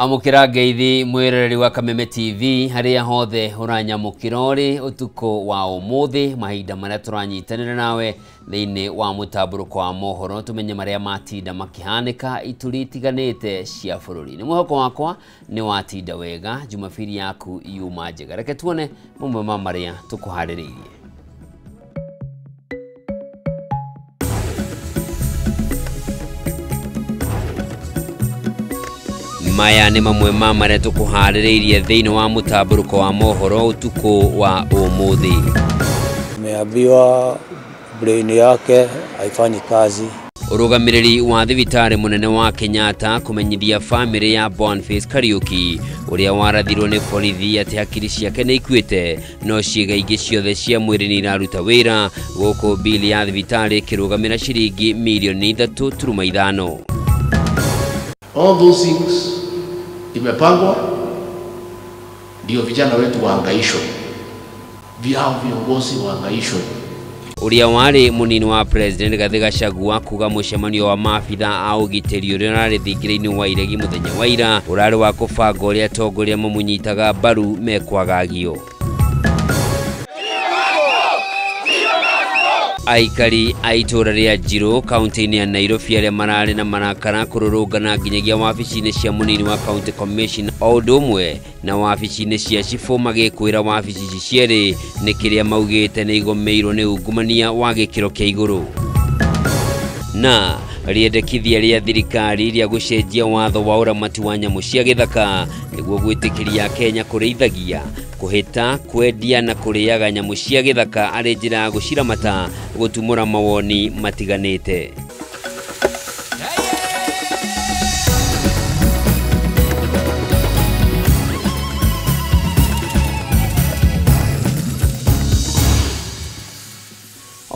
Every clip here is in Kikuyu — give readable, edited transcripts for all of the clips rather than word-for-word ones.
Amũkĩra ngeithi mwĩroreri wa Kameme TV harĩa hothe ũranyamũkĩra ũrĩ ũtukũ wa ũmũthĩ, mahinda marĩa tũranyitanĩra nawe thĩinĩ wa mũtambũrũko wa mohoro tũmenye marĩa matinda makĩhanĩka ituri itiganĩte cia bũrũri. Nĩ mwĩhoko wakwa nĩ watinda wega, Jumapili yaku yuma njega. Reke tuone mamwe ma marĩa tũkũharĩrĩirie. Maya nĩ mamwe ma marĩa tũkũharĩrĩirie thĩinĩ wa mũtambũrũko wa mohoro ũtukũ wa ũmũthĩ. Tumeambiwa brain yake haifanyi kazi. Ũrũgamĩrĩri wa thibitarĩ mũnene wa Kenyatta kũmenyithia famĩlĩ ya Boniface Kariuki ũrĩa warathirwo nĩ borithi atĩ hakiri ciake nĩ ikuĩte no ciĩga ingĩ ciothe cia mwĩrĩ nĩ iraruta wĩra, gũkũ bili ya thibitarĩ ĩkĩrũgamĩra ciringi mirioni 3.5. All those things imepangwa ndio vijana wetu waangaishwe, vyao viongozi waangaishwe. Ũrĩa warĩ mũnini wa President Rigathĩ Gachagua kuga mũcemanio wa maabitha a ũgitĩri ũrĩa ũrarĩ thingira-inĩ wa Iregi mũthenya wa ira ũrarĩ wa kũbanga ũrĩa atongoria mamũnyitaga mbaru mekwagagio. Aikari a itũũra rĩa Njirũ kaunti-inĩ ya Nairobi arĩa mararĩ na marakara kũrũrũngana nginyagia wabici-inĩ cia mũnini wa County Commissioner o ũndũ ũmwe na wabici-inĩ cia cibũ magĩkwĩra wabici ici cierĩ nĩ kĩrĩa maugĩte nĩ igũmĩirwo nĩ ungumania wa gĩkĩro kĩa igũrũ. Na rĩendekithia rĩa thirikari rĩa gũcenjia watho wa ũramati wa nyamũ cia gĩthaka nĩguo gwĩtĩkĩria Kenya kũrĩithagia, kũhĩta, kwendia na kũrĩaga nyamũ cia gĩthaka arĩ njĩra ya gũciramata gũtumũra mawoni matiganĩte.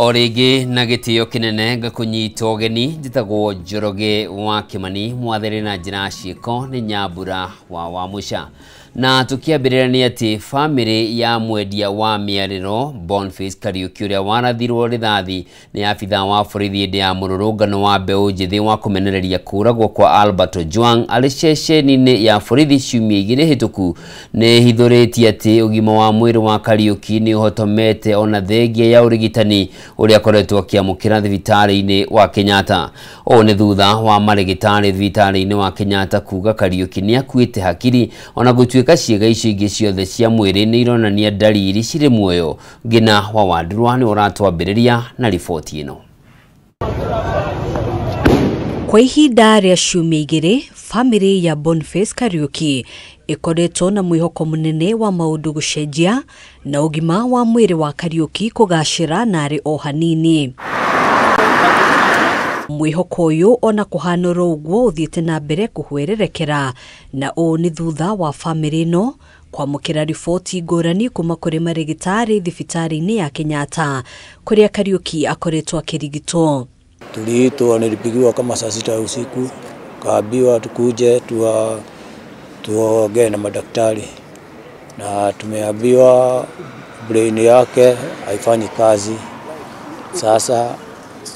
O rĩngĩ na gĩtĩo kĩnene ngakũnyita ũgeni, njĩtagwo Njoroge wa Kĩmani, mwathĩrĩ na njĩra ya ciĩko nĩ Nyambura wa Wamũca. Na tũkĩambĩrĩria nĩ atĩ famĩlĩ ya mwendia wa mĩarĩro Boniface Kariuki ũrĩa warathirwo rithathi nĩ abithaa wa borithi hĩndĩ ya mũrũrũngano wa mbeũ njĩthĩ wa kũmenereria kũragwo kwa Albert Ojwang arĩ ceceni-inĩ ya borithi ciumia igĩrĩ hĩtũku nĩ ĩhithũrĩtie atĩ ũgima wa mwĩrĩ wa Kariuki nĩ ũhotomete ona thengia ya ũrigitani ũrĩa akoretwo akĩamũkĩra thibitarĩ-inĩ wa Kenyatta. Ũũ nĩ thutha wa marĩgĩtarĩ thibitarĩ-inĩ wa Kenyatta kuga Kariuki nĩ akuĩte hakiri ona gũtuĩka ciĩga icio ingĩ ciothe cia mwĩrĩ nĩ ironania ndariri cirĩ muoyo. Ngina wa Wandurwa nĩ ũratwambĩrĩria na riboti ĩno. Kwa ihinda rĩa ciumia igĩrĩ, famĩlĩ ya Boniface Kariuki ĩkoretwo na mwĩhoko mũnene wa maũndũ gũcenjia na ũgima wa mwĩrĩ wa Kariuki kũgacĩra narĩ o hanini. Mwĩhoko ũyũ ona kũhanũra ũguo ũthiĩte na mbere kũhwererekera, na ũũ nĩ thutha wa famĩlĩ ĩno kwamũkĩra riboti ngũrani kuma kũrĩ marĩgĩtarĩ thibitarĩ-inĩ ya Kenyatta kũrĩa Kariuki akoretwo akĩrigitwo. Tuliitwa, nilipigiwa kama saa 6 ya usiku, kaambiwa tukuje tuongee na madaktari, na tumeambiwa brain yake haifanyi kazi. Sasa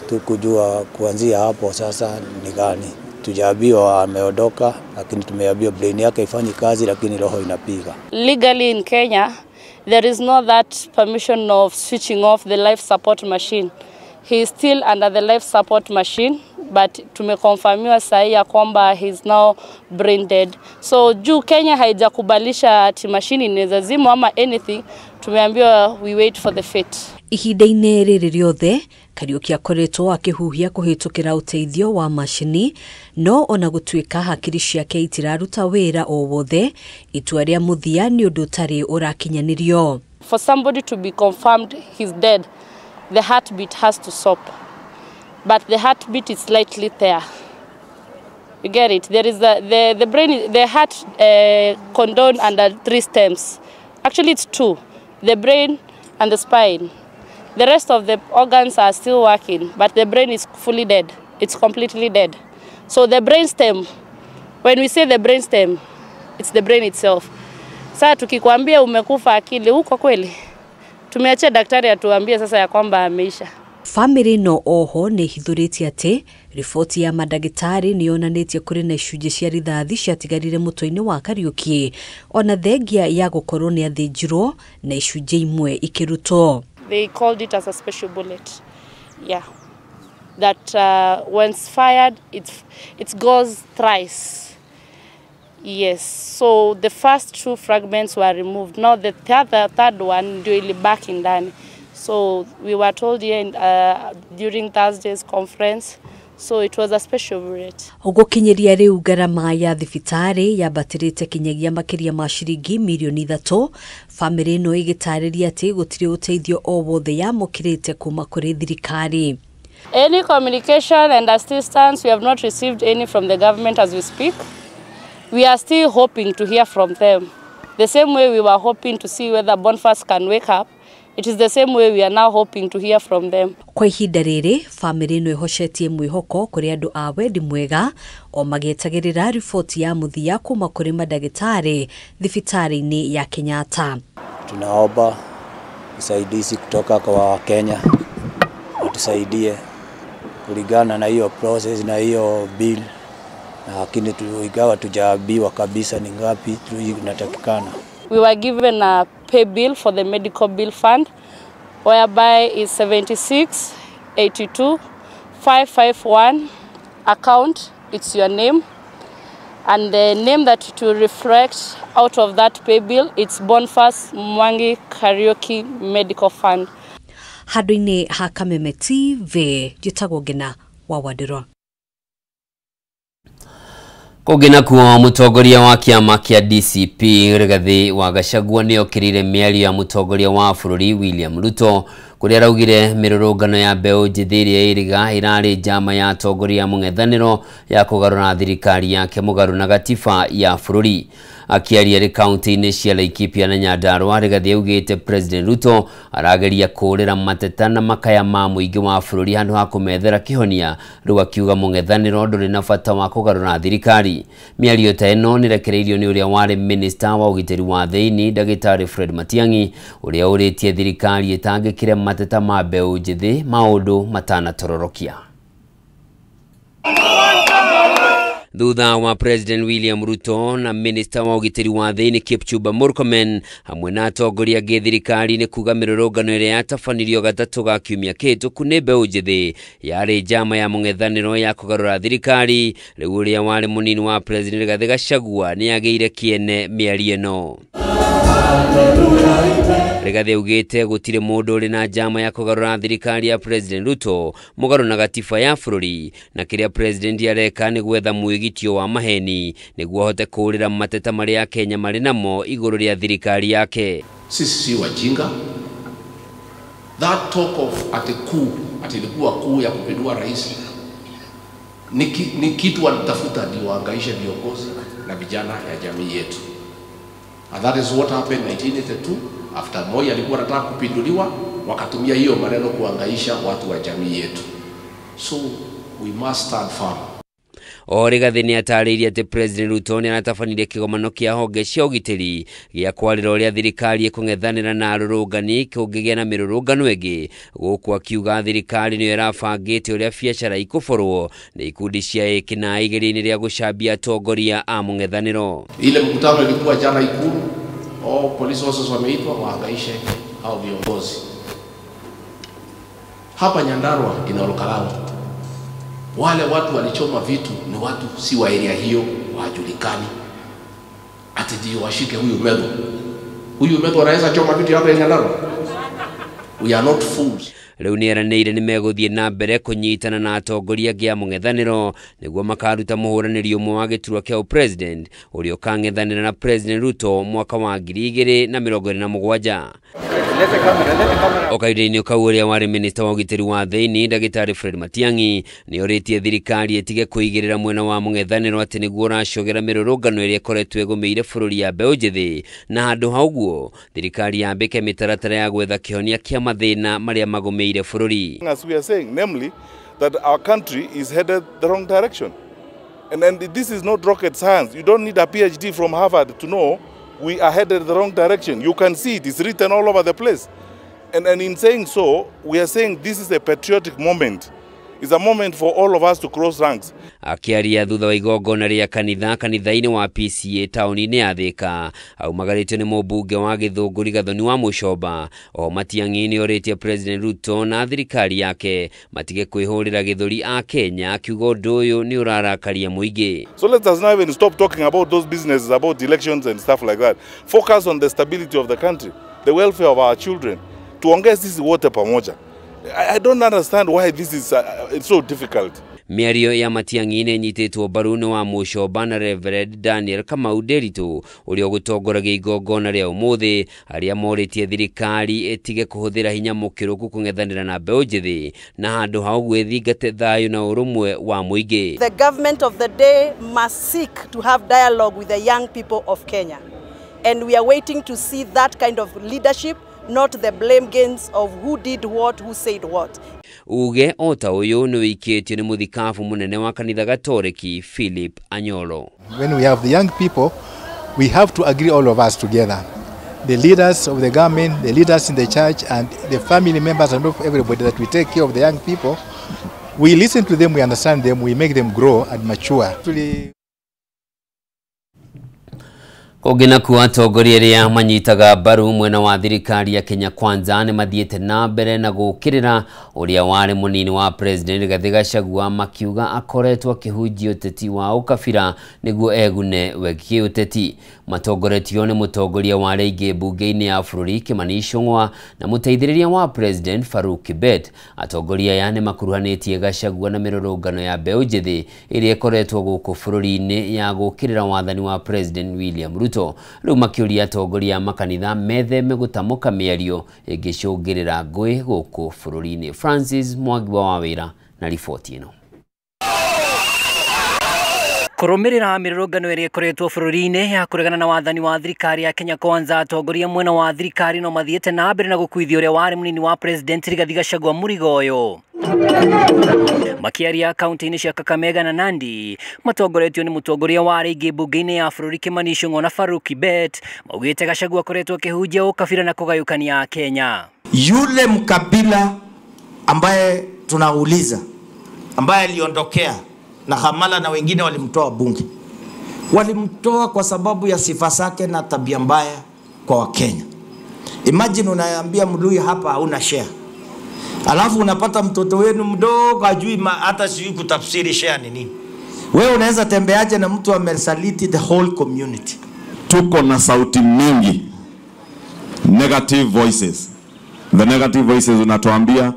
tukujua kuanzia hapo sasa ni gani. Tujaambiwa ameondoka, lakini tumeambiwa brain yake haifanyi kazi lakini roho inapiga. Legally in Kenya there is no that permission of switching off the life support machine. He is still under the life support machine, but tumekonfirmiwa sahi ya kwamba he is now brain dead. So juu Kenya haijakubalisha ati machine inaweza zimwa ama anything, tumeambiwa we wait for the fate. Ihinda-inĩ rĩrĩ rĩothe Kariuki akoretwo akĩhuhia kũhĩtũkĩra ũteithio wa macini, no ona gũtuĩka hakiri ciake itiraruta wĩra o wothe, itua rĩa mũthia nĩ ũndũ ũtarĩ ũrakinyanĩrio. For somebody to be confirmed he's dead, the heartbeat has to stop. But the heartbeat is slightly there. You get it? There is the brain, the heart condone under 3 stems. Actually, it's 2, the brain and the spine. The rest of the organs are still working, but the brain is fully dead. It's completely dead. So the brain stem, when we say the brain stem, it's the brain itself. Sasa tukikwambia umekufa akili, uko kweli? Tumeachia daktari atuambie sasa ya kwamba ameisha. Famĩlĩ ĩno oho nĩ ĩhithũrĩtie atĩ riboti ya mandagĩtarĩ nĩ yonanĩtie kũrĩ na icunjĩ cia rithathi ciatigarire mũtwe-inĩ wa Kariuki ona thengia ya gũkorwo nĩ athĩnjirwo na icunjĩ imwe ikĩrutwo. They called it as a special bullet. Yeah. That once fired, it goes thrice. Yes, so the first two fragments were removed. Now the third one ndio ilibaki ndani. So we were told here during Thursday's conference, so it was a special bullet. Gũkinyĩria rĩu ngarama ya thibitarĩ yambatĩrĩte kinyagia makĩria ma ciringi mirioni 3. Famĩlĩ ĩno ĩgĩtarĩria atĩ gũtirĩ ũteithio o wothe yamũkĩrĩte kuma kũrĩ thirikari. Any communication and assistance, we have not received any from the government as we speak. We are still hoping to hear from them. The same way we were hoping to see whether Boniface can wake up, it is the same way we are now hoping to hear from them. Kwa ihinda rĩrĩ, famĩlĩ ĩno ĩhocetie mwĩhoko kũrĩ andũ a wendi mwega o magĩetagĩrĩra riboti ya mũthia kuma kũrĩ mandagĩtarĩ thibitarĩ-inĩ ya Kenyatta. Tunaomba usaidizi kutoka kwa Wakenya watusaidie kulingana na hiyo process na hiyo bill, lakini ingawa tujaambiwa kabisa ni ngapi inatakikana. We were given a pay bill for the medical bill fund, whereby is 76 82 551 account, it's your name, and the name that it will reflect out of that pay bill, it's Boniface Mwangi Kariuki Medical Fund. Handũ-inĩ ha Kameme TV, njĩtagwo Ngina wa Wandirwa. Kũngĩ nakuo, mũtongoria wa kĩama kĩa DCP Rigathĩ wa Gachagua nĩ okĩrĩire mĩario ya mũtongoria wa bũrũri William Ruto kũrĩa araugire mĩrũrũngano ya mbeũ njĩthĩ ĩrĩa ĩrĩga ĩrarĩ njama ya atongoria mũng'ethanĩro ya kũgarũra thirikari yake mũgarũ na gatiba ya bũrũri. Akĩaria arĩ kaunti-inĩ cia Laikipia na Nyandarua, Rigathĩ augĩte President Ruto arageria kũũrĩra mateta na makaya ma mũingĩ wa bũrũri handũ ha kũmethera kĩhonia, rĩu akiuga mũng'ethanĩro ndũrĩ na bata wa kũgarũra thirikari. Mĩario ta ĩno nĩrekereirio nĩ ũrĩa warĩ minista wa ũgitĩri wa thĩinĩ ndagĩtarĩ Fred Matiang'i ũrĩa ũrĩtie thirikari ĩtangĩkĩre mateta ma mbeũ njĩthĩ maũndũ matanatororokia. Thutha wa President William Ruto na Minister wa ũgitĩri wa thĩinĩ Kipchumba Murkomen hamwe na atongoria angĩ thirikari-inĩ kuga mĩrũrũngano ĩrĩa yatabanirio gatatũ ga kiumia kĩhĩtũku nĩ mbeũ njĩthĩ yarĩ njama ya mũng'ethanĩro ya kũgarũra thirikari, rĩu ũrĩa warĩ mũnini wa President Rigathĩ Gachagua nĩagĩire kĩene mĩario ĩno. Rigathĩ augĩte gũtirĩ mũndũ ũrĩ na njama ya kũgarũra thirikari ya President Ruto mũgarũ na gatiba ya bũrũri, na kĩrĩa President areka nĩ gwetha mwĩgitio wa maheni nĩguo ahote kũũrĩra mateta marĩa Kenya marĩ namo igũrũ rĩa thirikari yake. Sisi si wajinga. That talk of ati kuu, ati ilikuwa kuu ya kupindua rais ni kitu wanatafuta ndio waangaishe viongozi na vijana ya jamii yetu. And that is what happened in 1982 after Moi alikuwa anataka kupinduliwa, wakatumia hiyo maneno kuangaisha watu wa jamii yetu. So we must stand firm. O Rigathĩ nĩ atarĩirie atĩ President Ruto nĩ aratabanirie kĩgomano kĩa honge cia ũgitĩri gĩa kwarĩra ũrĩa thirikari ĩkũng'ethanĩra na arũrũngani kũngĩgĩa na mĩrũrũngano ĩngĩ, gũkũ akiuga thirikari nĩyo ĩrabangĩte ũrĩa biacara ikũborwo nĩ ikundi cia ekinaĩ igeria-inĩ rĩa gũcambia atongoria a mũng'ethanĩro. Ile mkutano ilikuwa jana Ikulu, all police officers wameitwa waangaishe hao viongozi. Hapa Nyandarua inaolokalao wale watu walichoma vitu ni watu si wa area hiyo, wajulikani. Ati ndio washike huyu Medho. Huyu Medho anaweza choma vitu hapa Nyandarua? We are not fools. Rĩu nĩeranĩire nĩmegũthiĩ na mbere kũnyitana na atongoria angĩ a mũng'ethanĩro nĩguo makaruta mũhũranĩri ũmwe wa gĩturwa kĩa ũpresident ũrĩa ũkang'ethanĩra na President Ruto mwaka wa 2027. O kahinda-inĩ kau, ũrĩa warĩ minista wa ũgitĩri wa thĩinĩ ndagĩtarĩ Fred Matiang'i nĩorĩtie thirikari ĩtige kũigĩrĩra mwena wa mũng'ethanĩro atĩ nĩguo ũracogera mĩrũrũngano ĩrĩa ĩkoretwo ĩgũmĩire bũrũri ya mbeũ njĩthĩ, na handũ ha ũguo thirikari yambĩke mĩtaratara ya gwetha kĩhonia kĩa mathĩna marĩa magũmĩire bũrũri. As we are saying, namely that our country is headed the wrong direction. And this is not rocket science. You don't need a PhD from Harvard to know we are headed the wrong direction. You can see it, it's written all over the place. And in saying so, we are saying this is a patriotic moment. It's a moment for all of us to cross ranks. Akiaria thutha wa igongona rĩa kanitha kanitha-inĩ wa PCA taũni-inĩ ya Thika aumagarĩtio nĩ mũmbunge wa Gĩthũngũri Gathoni wa Mũcomba. Oho Matiang'i nĩ orĩtie President Ruto na thirikari yake matige kwĩhũrĩra gĩthũri a Kenya, akiuga ũndũ ũyũ nĩ ũrarakaria mũingĩ. So let us now even stop talking about those businesses, about elections and stuff like that. Focus on the stability of the country, the welfare of our children. Tuongee sisi wote pamoja. I don't understand why this is it's so difficult. Mĩario ya Matiang'i nĩ ĩnyitĩtwo mbaru nĩ wa Mũcomba na Reverend Daniel Kamau Nderitu ũrĩa ũgũtongoragia igongona rĩa ũmũthĩ, arĩa morĩtie thirikari ĩtige kũhũthĩra hinya mũkĩrũku kũng'ethanĩra na mbeũ njĩthĩ na handũ ha ũguo ĩthingate thayũ na ũrũmwe wa mũingĩ. The government of the day must seek to have dialogue with the young people of Kenya, and we are waiting to see that kind of leadership, not the blame games of who did what, who said what. Uge o ta ũyũ nĩ wĩikĩtio nĩ mũthikabu mũnene wa kanitha Gatoreki Philip Anyolo. When we have the young people, we have to agree all of us together. The leaders of the government, the leaders in the church, and the family members and everybody, that we take care of the young people. We listen to them, we understand them, we make them grow and mature. Actually, Kũngĩ nakuo atongoria arĩa manyitaga mbaru mwena wa thirikari ya Kenya Kwanza nĩ mathiĩte na mbere na gũkĩrĩra ũrĩa warĩ mũnini wa President Rigathĩ Gachagua, makiuga akoretwo akĩhunjia ũteti wa ũkabira nĩguo egune we kĩũteti. Matongoretio nĩ mũtongoria wa arĩa aingĩ mbunge-inĩ ya bũrũri Kimani Ichung'wa na mũteithĩrĩria wa President Farouk Kibet. Atongoria aya nĩ makuruhanĩtie Gachagua na mĩrũrũngano ya mbeũ njĩthĩ ĩrĩa ĩkoretwo gũkũ bũrũri-inĩ ya gũkĩrĩra wathani wa President William Ruto. Rĩu makĩũria atongoria a makanitha metheme gũtamũka mĩario ĩngĩcũngĩrĩra ngũĩ gũkũ bũrũri-inĩ. Francis Mwangi wa Wawĩra na riboti ĩno. Kũrũmĩrĩra mĩrũrũngano ĩrĩa ĩkoretwo bũrũri-inĩ ya kũregana na wathani wa thirikari ya Kenya Kwanza, atongoria mwena wa thirikari no mathiĩte na mbere na gũkuithia ũrĩa warĩ mũnini wa President Rigathĩ Gachagua mũrigo ũyũ. Makiaria kaunti-inĩ cia Kakamega na Nandi, matongoretio nĩ mũtongoria wa arĩa aingĩ mbunge-inĩ ya bũrũri Kimani Ichung'wa na Farouk Kibet, maugĩte Gachagua akoretwo akĩhunjia ũkabira na kũgayũkania Kenya. Yule mkabila ambaye tunauliza, ambaye aliondokea na Hamala na wengine walimtoa bunge, walimtoa kwa sababu ya sifa zake na tabia mbaya kwa Wakenya. Imagine unaambia Mluya hapa hauna share, alafu unapata mtoto wenu mdogo hajui hata sijui kutafsiri share ni nini. Wewe unaweza tembeaje na mtu amesaliti the whole community? Tuko na sauti mingi, negative voices. The negative voices unatuambia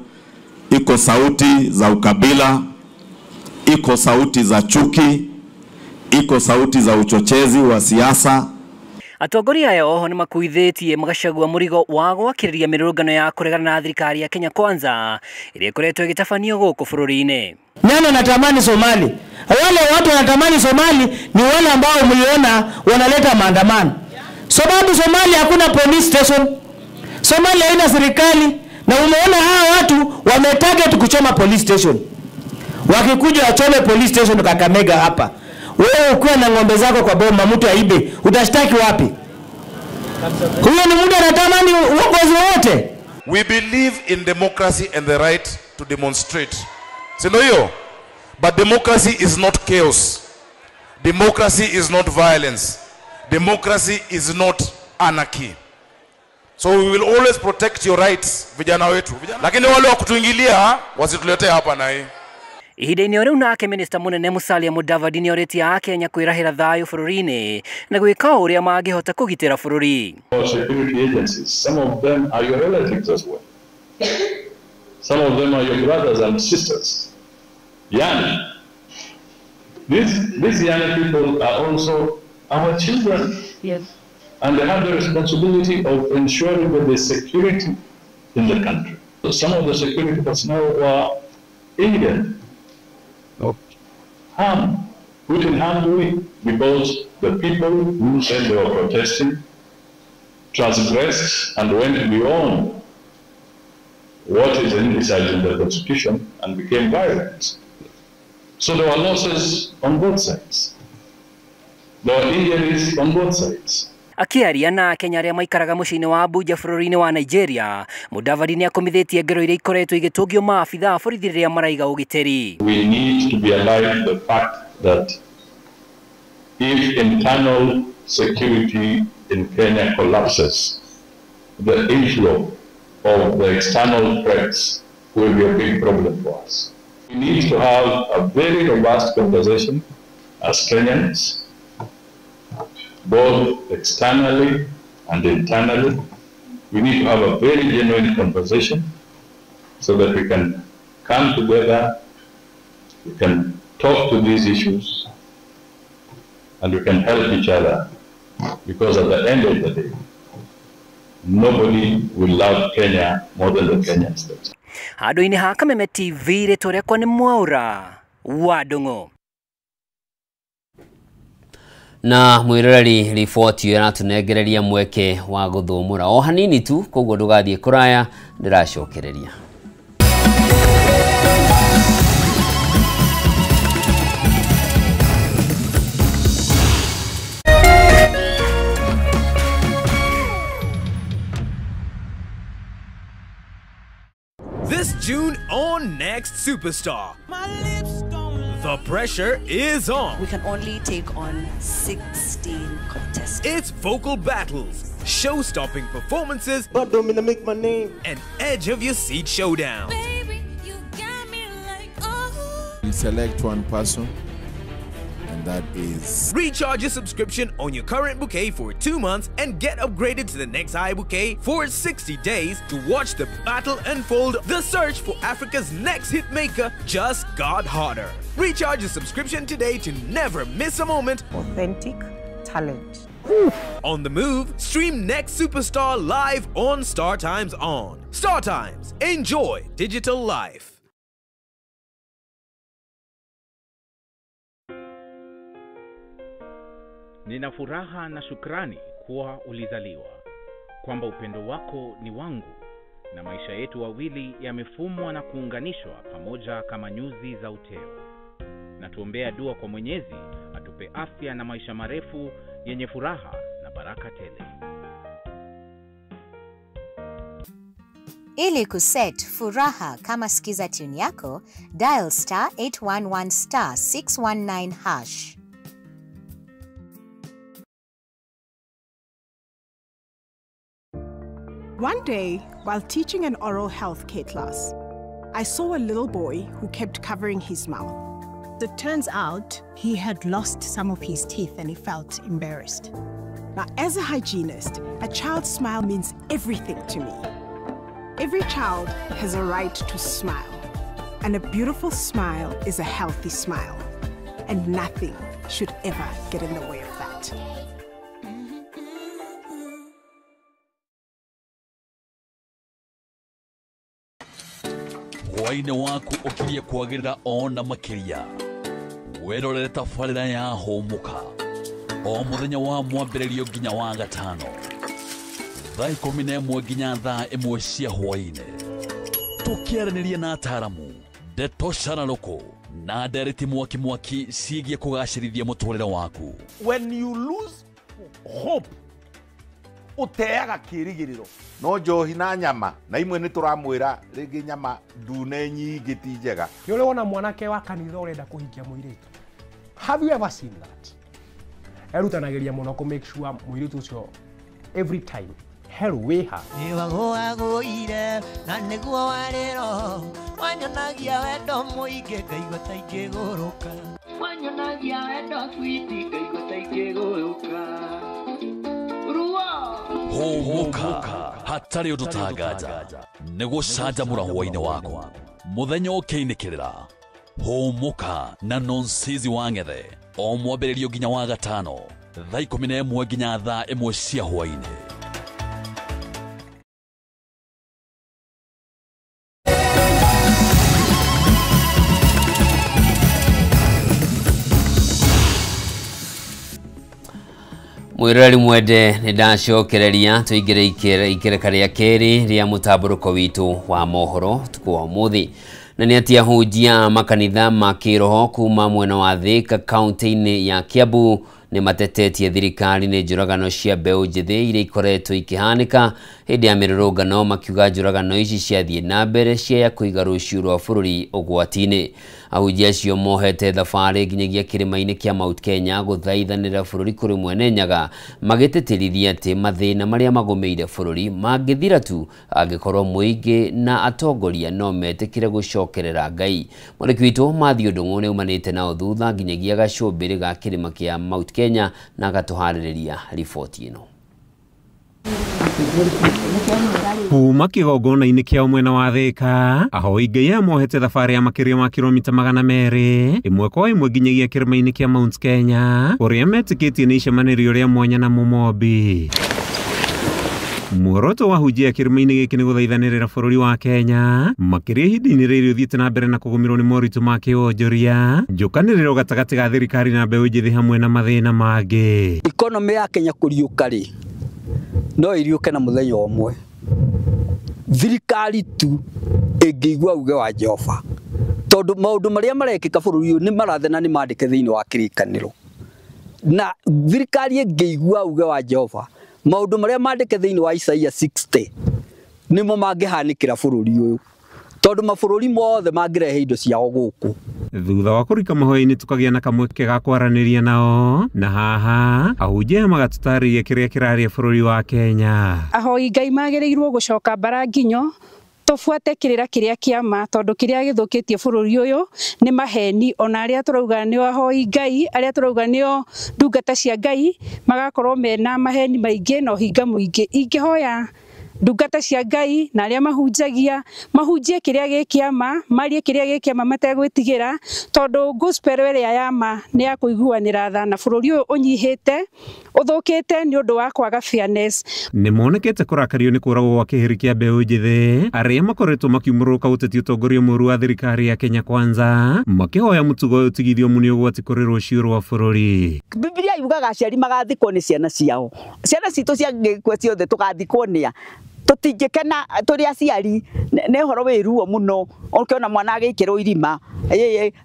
iko sauti za ukabila, iko sauti za chuki, iko sauti za uchochezi wa siasa. Atongoria aya oho nĩ makuithĩtie Gachagua mũrigo wa gwakĩrĩria mĩrũrũngano ya kũregana na thirikari ya Kenya Kwanza ĩrĩa ĩkoretwo ĩgĩtabanio gũkũ bũrũri-inĩ. Nani anatamani Somali? Wale watu wanatamani Somali ni wale ambao mliona wanaleta maandamano. Sababu Somali hakuna police station, Somali haina serikali, na umeona hawa watu wametarget kuchoma police station. Wakikuja wachome police station Kakamega hapa. Wewe ukiwa na ng'ombe zako kwa boma mtu aibe, utashtaki wapi? Huyo ni mtu anatamani uongozi wote. We believe in democracy and the right to demonstrate. Si ndio hiyo? But democracy is not chaos. Democracy is not violence. Democracy is not anarchy. So we will always protect your rights, vijana wetu. Lakini wale wa kutuingilia wasituletee hapa na hii. Ihinda-inĩ o rĩu nake minista mũnene Musalia Mudavadi nĩorĩtie Akenya kwĩrahĩra thayũ bũrũri-inĩ na gwĩka o ũrĩa mangĩhota kũgitĩra bũrũri. Security agencies, some of them are your relatives as well. Some of them are your brothers and sisters. Young. These young people are also our children. Yes. And they have the responsibility of ensuring that there's security in the country. So some of the security personnel were injured. Harm, put in harm's way, because the people who said they were protesting transgressed and went beyond what is envisaged in the Constitution and became violent. So there were losses on both sides. There were injuries on both sides. Akĩaria na Akenya arĩa maikaraga mũciĩ-inĩ wa Abuja bũrũri-inĩ wa Nigeria, Mudavadi nĩakomithĩtie ngero iria ikoretwo igĩtũngio maabitha a borithi rĩrĩa maraiga ũgitĩri. We need to be alive to the fact that if internal security in Kenya collapses, the inflow of the external threats will be a big problem for us. We need to have a very robust conversation as Kenyans, both externally and internally. We need to have a very genuine conversation so that we can come together, we can talk to these issues, and we can help each other, because at the end of the day, nobody will love Kenya more than the Kenyans themselves. Handũ-inĩ ha Kameme TV, rĩtwa rĩakwa nĩ Mwaũra wa Ndung'u. Na mwiroreri, riboti ĩyo ĩratũnengereria mweke wa gũthũmũra o hanini tu, koguo ndũgathiĩ kũraya, ndĩracokereria. This June on Next Superstar, the pressure is on. We can only take on 16 contestants. It's vocal battles, show-stopping performances, but don't mean to make my name, and edge of your seat showdowns. Baby, you got me like, oh. We select one person, and that is... Recharge your subscription on your current bouquet for 2 months and get upgraded to the next high bouquet for 60 days to watch the battle unfold. The search for Africa's next hitmaker just got hotter. Recharge your subscription today to never miss a moment. Authentic talent. On the move, stream Next Superstar live on Star Times On. Star Times, enjoy digital life. Nina furaha na shukrani kuwa ulizaliwa, kwamba upendo wako ni wangu, na maisha yetu wawili yamefumwa na kuunganishwa pamoja kama nyuzi za uteo. Na tuombea dua kwa Mwenyezi atupe afya na maisha marefu yenye furaha na baraka tele. Ili kuset furaha kama skiza tune yako, dial star 811 star 619 hash. One day, while teaching an oral health care class, I saw a little boy who kept covering his mouth. It turns out he had lost some of his teeth and he felt embarrassed. Now, as a hygienist, a child's smile means everything to me. Every child has a right to smile, and a beautiful smile is a healthy smile, and nothing should ever get in the way of that. Hwaĩ-inĩ waku ũkirie kwagĩrĩra ona makĩria. Wĩrorere tabarĩra ya Hũmũka o mũthenya wa mwambĩrĩrio nginya wa gatano thaa 11 nginya thaa 1 cia hwaĩ-inĩ, tũkĩaranĩria na ataaramu, ndeto cararũkũ na ndereti mwaki mwaki ciĩgiĩ kũgacĩrithia mũtũrĩre waku. When you lose hope, uteaga kĩĩrĩgĩrĩro. No njohi na nyama na imwe nĩ tũramwĩra rĩngĩ nyama ndune nyingĩ ti njega. Nĩ ũrĩ wona mwanake wa kanitha ũrenda kũhikia mũirĩtu? Have you ever seen that? Erutanagĩria mũno kũ make sure mũirĩtu ũcio every time hello wĩha. Nĩwagũagũire na nĩguo warĩro wanyonagia wendo mũingĩ ngaigua ta ingĩgũrũka. Wanyonagia wendo switi ngaigua ta ingĩgũrũka. Hũmũka hatarĩ ũndũ tanganja nĩ gũcanjamũra hwaĩ-inĩ waku mũthenya ũkĩinĩkĩrĩra. Hũmũka na Nonsizi wa Ng'ethe o mwambĩrĩrio nginya wa gatano thaa 11 nginya thaa 1 cia hwaĩ-inĩ. Mwiroreri mwende nĩ ndacokereria tũingĩre ikereka rĩa kerĩ rĩa mũtambũrũko witũ wa mohoro ũtukũ wa ũmũthĩ. Na nĩ atĩ ahunjia makanitha ma kĩroho kuma mwena wa Thika kaunti-inĩ ya Kiambu Nĩ matetetie thirikari nĩ njũragano cia mbeũ njĩthĩ iria ikoretwo ikĩhanĩka hĩndĩ ya mĩrũrũngano, makiuga njũragano ici ciathiĩ na mbere ciaya kũiga rũciũ rwa bũrũri ũgwati-inĩ. Ahunjia acio mohete thabarĩ nginyagia kĩrĩma-inĩ kĩa Mount Kenya gũthaithanĩra bũrũri kũrĩ Mwene Nyaga, magĩtĩtĩrithia atĩ mathĩna marĩa magũmĩire bũrũri mangĩthira tu angĩkorwo mũingĩ na atongoria no metĩkĩre gũcokerera Ngai. Mwandĩki witũ Matthew Ndung'u nĩ aumanĩte nao thutha nginyagia gacũmbĩrĩ ga kĩrĩma kĩa Mount Kenya na agatũharĩrĩria riboti ĩno. Kuma kĩgongona-inĩ kĩao mwena wa Thĩka, ahoi Ngai aya mohete thabarĩ ya makĩria ma kilomita 200 ĩmwe kwa ĩmwe nginyagia kĩrĩma-inĩ kĩa Mount Kenya, kũrĩa metĩkĩtie nĩ icemanĩrio rĩa mwanya na Mũmombi. Muoroto wa ahunjia kĩrĩma-inĩ gĩkĩ nĩ gũthaithanĩrĩra bũrũri wa Kenya, makĩria ihinda-inĩ rĩrĩ ũthiĩte na mbere na kũgũmĩrwo nĩ moritũ ma kĩwonjoria, njũkanĩrĩro gatagatĩ ga thirikari na mbeũ njĩthĩ hamwe na mathĩna mangĩ. Economy ya Kenya kũriũka rĩ, no iriũke na mũthenya ũmwe. Thirikari tu ĩngĩigua uge wa Jehova, tondũ maũndũ marĩa marekĩka bũrũri ũyũ nĩ marathe na nĩ mandĩke thĩinĩ wa kĩrĩkanĩro. Na thirikari ĩngĩigua uge wa Jehova, maũndũ marĩa mandĩke thĩinĩ wa Isaia 60 nĩmo mangĩhanĩkĩra bũrũri ũyũ, tondũ mabũrũri mothe mangĩrehe indo ciao gũkũ. Thutha wa kũrika mahoya-inĩ tũkagĩa na kamweke ga kwaranĩria nao, na haha ahunjia magatũtarĩria kĩrĩa kĩraria bũrũri wa Kenya. Ahoi Ngai magĩrĩirwo gũcoka mbara nginyo tũbuate kĩrĩra kĩrĩa kĩama, tondũ kĩrĩa gĩthũkĩtie bũrũri ũyũ nĩ maheni. Ona arĩa tũrauga nĩo ahoi Ngai, arĩa tũrauga nĩo ndungata cia Ngai, magakorwo mena maheni maingĩ na ũhinga mũingĩ. Ingĩhoya ndungata cia Ngai na arĩa mahunjagia mahunjie kĩrĩa gĩ kĩama, marie kĩrĩa gĩ kĩama mategwĩtigĩra, tondũ gospel ĩrĩa ya ma nĩ ya kũiguanĩra tha, na bũrũri ũyũ ũnyihĩte ũthũkĩte nĩ ũndũ wa kwaga fairness. Nĩ monekete kũrakario nĩ kũragwo gwa kĩhĩri kĩa mbeũ njĩthĩ arĩa makoretwo makiumũrũka ũteti ũtongoria mũũru wa thirikari ya Kenya Kwanza, makĩhoya mũtugo ũyũ ũtigithio mu nĩ ũgwati kũrĩ rũciũ rwa bũrũri. Bibilia yugaga aciari magathikwo nĩ ciana ciao. Ciana citũ ciangĩkua ciothe tũgathikwo nĩa? Tũtingĩkena tũrĩ aciari, nĩ ũhoro wĩ ruo mũno ũkĩona mwana agĩikĩrwo irima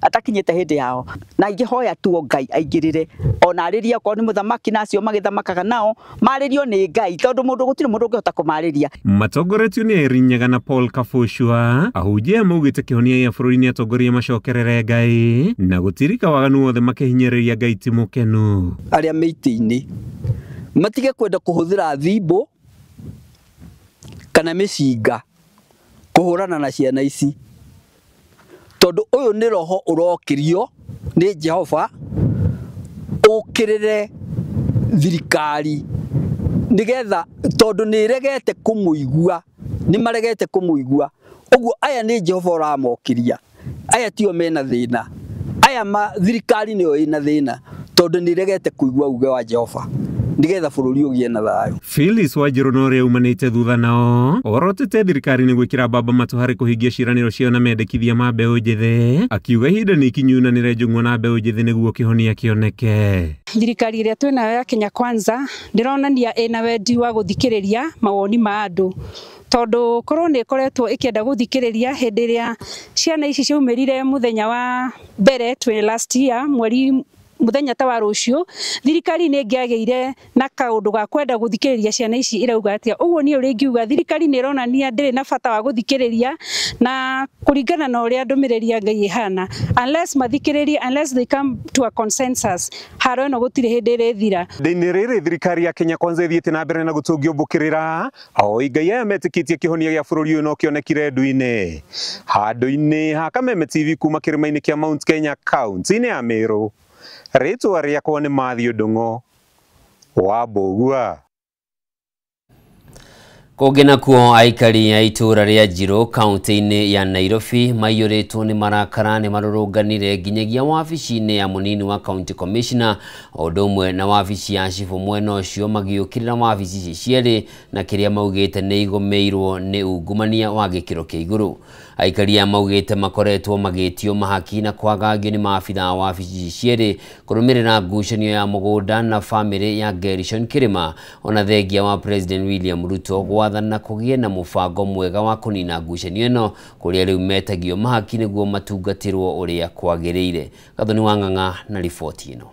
atakinyĩte hĩndĩ yao. Na ingĩhoya tu o Ngai aingĩrĩre, ona arĩrie okorwo nĩ mũthamaki na acio magĩthamakaga nao marĩrio nĩ Ngai, tondũ mũndũ gũtirĩ mũndũ ũngĩhota kũmarĩria. Matongoretio nĩ Irene Nyaga na Paul Kabucua, ahunjia maugĩte kĩhonia gĩa bũrũri nĩ atongoria macokerere Ngai na gũtirika waganu wothe makĩhinyĩrĩria Ngai ti mũkenu. Arĩa me itĩ-inĩ matige kwenda kũhũthĩra thimbo kana mĩcinga kũhũrana na ciana ici, tondũ ũyũ nĩ roho ũrokĩrio nĩ Jehova ũkĩrĩre thirikari, nĩgetha tondũ nĩ ĩregete kũmũigua, nĩ maregete kũmũigua. Ũguo aya nĩ Jehova ũramokĩria, aya tio mena thĩna, aya ma thirikari nĩyo ĩna thĩna, tondũ nĩ ĩregete kũigua uge wa Jehova nĩgetha bũrũri ũgĩe na thayũ. Phyllis Wanjiru na ũrĩa umanĩte thutha nao orotete thirikari nĩ gwĩkĩra mbamba matũ harĩ kũhingia ciĩranĩro ciao na mendekithia ma mbeũ njĩthĩ, akiuga ihinda nĩ ikinyu na nĩre njũng'wa na mbeũ njĩthĩ nĩguo kĩhonia kĩoneke. Thirikari ĩrĩa twĩnayo ya Kenya Kwanza ndĩronania ĩna wendi wa gũthikĩrĩria mawoni ma andũ, tondũ korwo nĩ ĩkoretwo ĩkĩenda gũthikĩrĩria hĩndĩ ĩrĩa ciana ici ciaumĩrire mũthenya wa mbere twĩ last year mweri mũthenya ta wa rũciũ, thirikari nĩ ĩngĩagĩire na kaũndũ ga kwenda gũthikĩrĩria ciana ici irauga atĩa. Ũguo niĩ ũrĩa ingiuga, thirikari nĩ ĩronania ndĩrĩ na bata wa gũthikĩrĩria, na kũringana na ũrĩa ndũmĩrĩri ya Ngai ĩhana, unless mathikĩrĩrie, unless they come to a consensus, haro ĩno gũtirĩ hĩndĩ ĩrĩthira. Ihinda-inĩ rĩrĩ thirikari ya Kenya Kwanza ĩthiĩte na mbere na gũtũngio mbũkĩrĩra, ahoi Ngai aya metĩkĩtie kĩhonia gĩa bũrũri ũyũ no kĩonekire ndu-inĩ. Handũ-inĩ ha Kameme TV kuma kĩrĩma-inĩ kĩa Mount Kenya kaunti-inĩ ya Meru, rĩtwa rĩakwa nĩ Matthew Ndung'u wa Mbũgua. Kũngĩ nakuo aikari a itũũra rĩa Njirũ kaunti-inĩ ya Nairobi maiyũrĩtwo nĩ marakara nĩ marũrũnganire nginyagia wabici-inĩ ya mũnini wa county commissioner o ũndũ ũmwe na wabici ya cibũ mwena ũcio, magĩũkĩrĩra wabici ici cierĩ na kĩrĩa maugĩte nĩ igũmĩirwo nĩ ungumania wa gĩkĩro kĩa igũrũ. Aikari aya maugĩte makoretwo magĩtio mahaki na kwagagio nĩ maabithaa a wabici ici cierĩ kũrũmĩrĩra ngucanio ya mũgũnda na bamĩrĩ ya Gerishon Kirima, ona thengia wa President William Ruto gwathana kũgĩe na mũbango mwega wa kũnina ngucanio ĩno, kũrĩa rĩu metagio mahaki nĩguo matungatĩrwo ũrĩa kwagĩrĩire. Gathoni wa Ng'ang'a na riboti ĩno.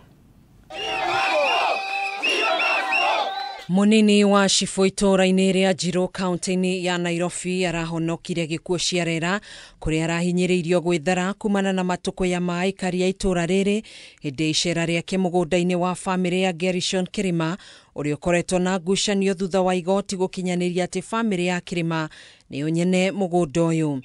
Munini wa cibũ itũũra-inĩ rĩa Njirũ kaunti-inĩ ya Nairobi arahonokire gĩkuũ ciarera kũrĩa arahinyĩrĩirio gwĩthara kumana na matũkũya ma aikari a itũũra rĩrĩ hĩndĩ ya icera rĩake mũgũnda-inĩ wa bamĩrĩ ya Gerishon Kĩrĩma ũrĩa ũkoretwo na ngucanio thutha wa igoti gũkinyanĩria atĩ bamĩrĩ ya Kĩrĩma nĩyo nyene mũgũnda ũyũ.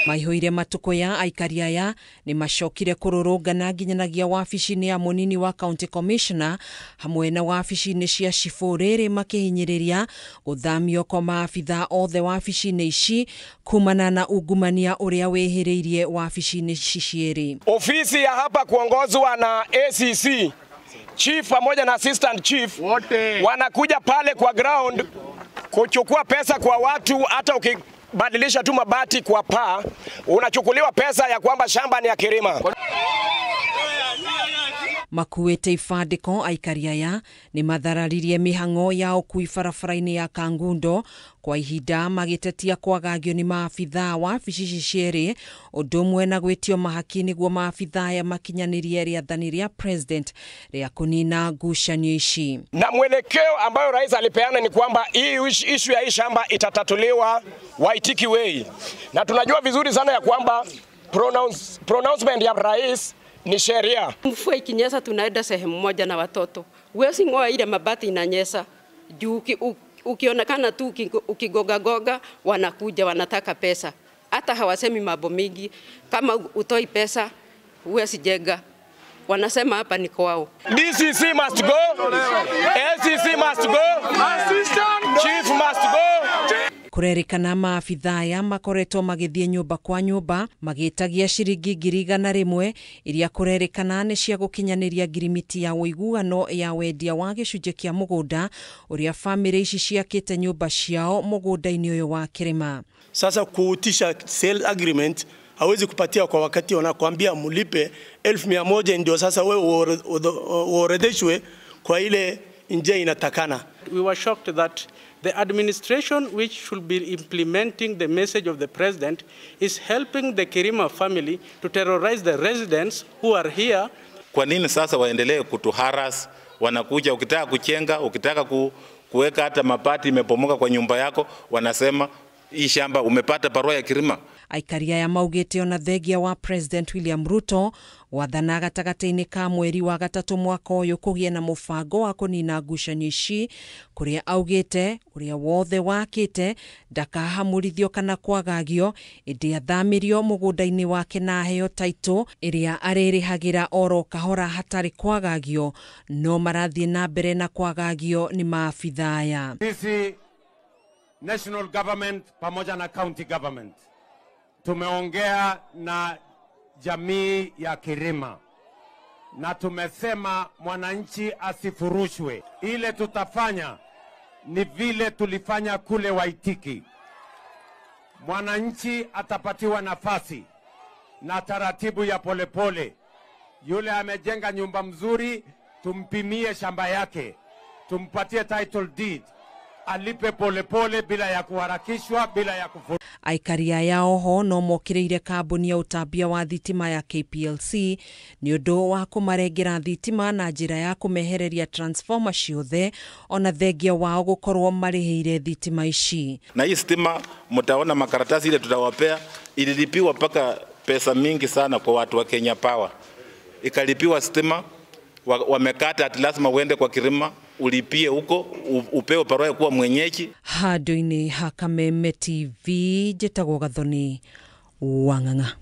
Maihũire matũkũya aikari aya nĩ macokire kũrũrũngana nginyanagia wabici-inĩ ya mũnini wa county commissioner hamwe na wabici-inĩ cia cibũ rĩrĩ makĩhinyĩrĩria gũthamio kwa maabitha othe wabici-inĩ ici kumana na ungumania ũrĩa wĩhĩrĩirie wabici-inĩ ici cierĩ. Ofisi ya hapa kuongozwa na ACC chief pamoja na assistant chief wote wanakuja pale kwa ground kuchukua pesa kwa watu. Hata ukibadilisha tu mabati kwa paa unachukuliwa pesa ya kwamba shamba ni ya Kirima. Makuĩte ibandĩko aikari aya nĩ mathararirie mĩhang'o ya ũkui barabara-inĩ ya Kangundo kwa ihinda magĩtetia kwagagio nĩ maabithaa wabici ici cierĩ ũndũ ũmwe na gwĩtio mahaki nĩguo maabithaa aya makinyanĩrie rĩathani rĩa president rĩa kũnina ngucanio ici. Na mwelekeo ambayo rais alipeana ni kwamba hii issue ya hii shamba itatatuliwa Waitiki Way, na tunajua vizuri sana ya kwamba pronouncement ya rais ni sheria. Mvua ikinyesha tunaenda sehemu moja na watoto. Huwezi ngoa ile mabati inanyesha. Juu ukionekana tu ukigoga goga wanakuja wanataka pesa. Hata hawasemi mambo mingi, kama utoi pesa huwezi jenga. Wanasema hapa ni kwao. DCC must go. ACC must go. Assistant Chief must go. Kũrerĩkana maabithaa aya makoretwo magĩthiĩ nyũmba kwa nyũmba magĩtagia ciringi 100,000 iria kũrerĩkana nĩ cia gũkinyanĩria ngirimiti ya ũiguano ya wendia wa gĩcunjĩ kĩa mũgũnda ũrĩa bamĩrĩ ici ciakĩte nyũmba ciao mũgũnda-inĩ ũyũ wa Kĩrĩma. Sasa kuutisha sale agreement hawezi kupatia kwa wakati, wanakuambia mulipe 1,100 ndio sasa wewe uorodheshwe kwa ile njia inatakana. We were shocked that the administration, which should be implementing the message of the president, is helping the Kirima family to terrorize the residents who are here. Kwa nini sasa waendelee kutuharas? Wanakuja ukitaka kuchenga, ukitaka kuweka hata mabati imepomoka kwa nyumba yako, wanasema hii shamba umepata barua ya Kirima. Aikari aya maugĩte ona thengia wa President William Ruto wathana gatagatĩ-inĩ ka mweri wa gatatũ mwaka ũyũ kũgĩe na mũbango wa kũnina ngucanio ici kũrĩa augĩte ũrĩa wothe wakĩte ndakahamũrithio kana kwagagio ĩndĩ athamĩrio mũgũnda-inĩ wake na aheo taitũ ĩrĩa arĩrĩhagĩra oro kahora hatarĩ kwagagio, no marathiĩ na mbere na kwagagio nĩ maabithaa aya. Sisi national government pamoja na county government tumeongea na jamii ya Kirima na tumesema mwananchi asifurushwe. Ile tutafanya ni vile tulifanya kule Waitiki. Mwananchi atapatiwa nafasi na taratibu ya polepole. Yule amejenga nyumba mzuri, tumpimie shamba yake, tumpatie title deed, alipe polepole bila ya kuharakishwa, bila ya kufurushwa. Aikari aya oho no mokĩrĩire kambuni ya ũtambia wa thitima ya KPLC nĩ ũndũ wa kũmarengera thitima na njĩra ya kũmehereria transformer ciothe ona thengia wao gũkorwo marĩhĩire thitima ici. Na hii stima mtaona makaratasi ile tutawapea ililipiwa mpaka pesa mingi sana kwa watu wa Kenya Power. Ikalipiwa stima, wamekata ati lazima uende kwa Kirima ulipie huko upewe barua kuwa mwenyeji. Handũ-inĩ ha Kameme TV njĩtagwo Gathoni Wang'ang'a.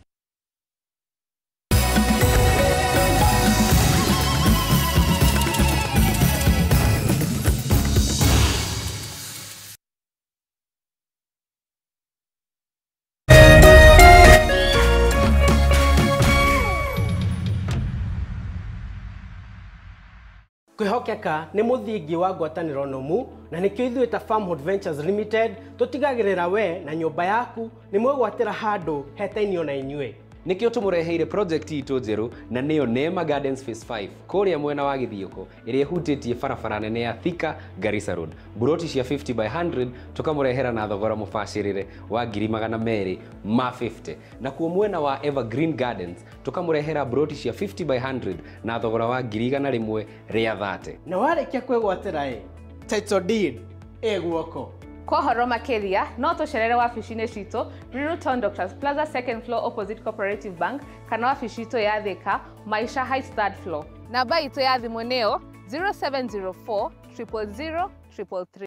Kwĩhokeka nĩ mũthingi wa ngwatanĩro nũmu na nĩkĩo ithuĩ ta Farmhold Ventures Limited tũtigagĩrĩra we na nyũmba yaku nĩ mwegwatĩra handũ hetainio na inyuĩ. Nĩkĩo tũmũreheire project itũ njerũ na nĩyo Neema Gardens Phase 5 kũrĩa mwena wa Gĩthiũkũ ĩrĩa ĩhutĩtie barabara nene ya Thika Garissa Road. Mburoti cia 50 by 100 tũkamũrehera na thogora mũbacĩrĩre wa 250,000. Nakuo mwena wa Evergreen Gardens tũkamũrehera mburoti cia 50 by 100 na thogora wa 130,000. Na warĩkia kwĩgwatĩra ĩ title deed ĩ guoko. Kwa ũhoro makĩria no tũcerere wabici-inĩ citũ Ruiru Town Doctors Plaza second floor opposite Cooperative Bank kana wabici itũ ya Thika Maisha Heights third floor. Namba itũ ya thimũ nĩyo 0704 000 333.